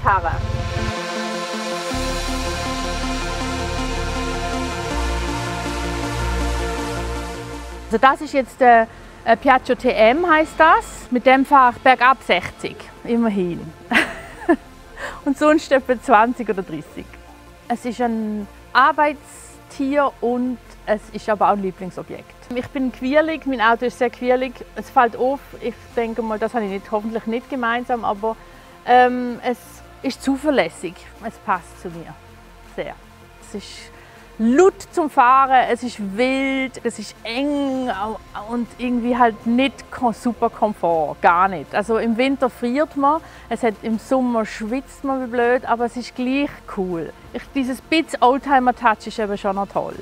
Karre. Also das ist jetzt der Piaggio TM, heißt das. Mit dem fahre ich bergab 60, immerhin. Und sonst etwa 20 oder 30. Es ist ein Arbeitstier und es ist aber auch ein Lieblingsobjekt. Ich bin quirlig, mein Auto ist sehr quirlig. Es fällt auf, ich denke mal, das habe ich hoffentlich nicht gemeinsam, aber es ist zuverlässig. Es passt zu mir sehr. Es ist laut zum Fahren, es ist wild, es ist eng und irgendwie halt nicht super Komfort, gar nicht. Also im Winter friert man, im Sommer schwitzt man wie blöd, aber es ist gleich cool. Dieses bisschen Oldtimer-Touch ist eben schon noch toll.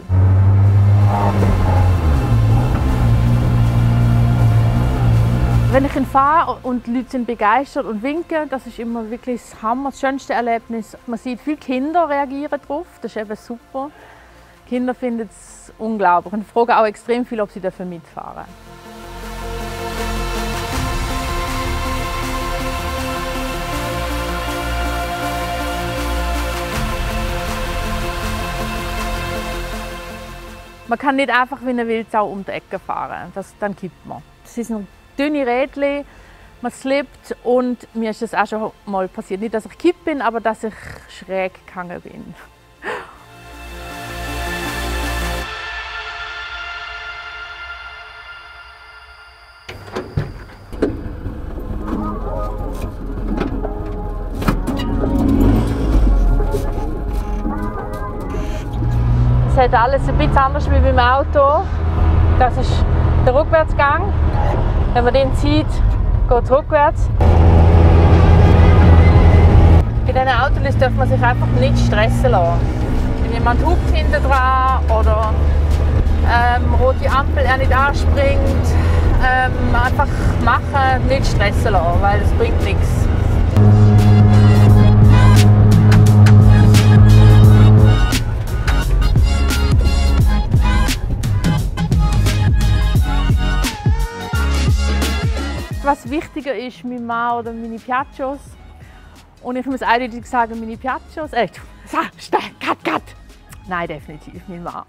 Wenn ich ihn fahre und die Leute sind begeistert und winken, das ist immer wirklich das Hammer, das schönste Erlebnis. Man sieht, viele Kinder reagieren darauf, das ist eben super. Die Kinder finden es unglaublich und fragen auch extrem viel, ob sie mitfahren dürfen. Man kann nicht einfach wie eine Wildsau um die Ecke fahren, dann kippt man. Das sind dünne Rädchen, man slippt und mir ist das auch schon mal passiert. Nicht, dass ich gekippt bin, aber dass ich schräg gegangen bin. Es hat alles ein bisschen anders wie beim Auto. Das ist der Rückwärtsgang. Wenn man den zieht, geht es rückwärts. Bei diesen Autos darf man sich einfach nicht stressen lassen. Wenn jemand hupt hinten dran oder rote Ampel er nicht anspringt, einfach machen, nicht stressen lassen, weil das bringt nichts. Was wichtiger ist, mein Mann oder meine Piaggios. Und ich muss eindeutig sagen, meine Piaggios. Cut! Nein, definitiv mein Mann.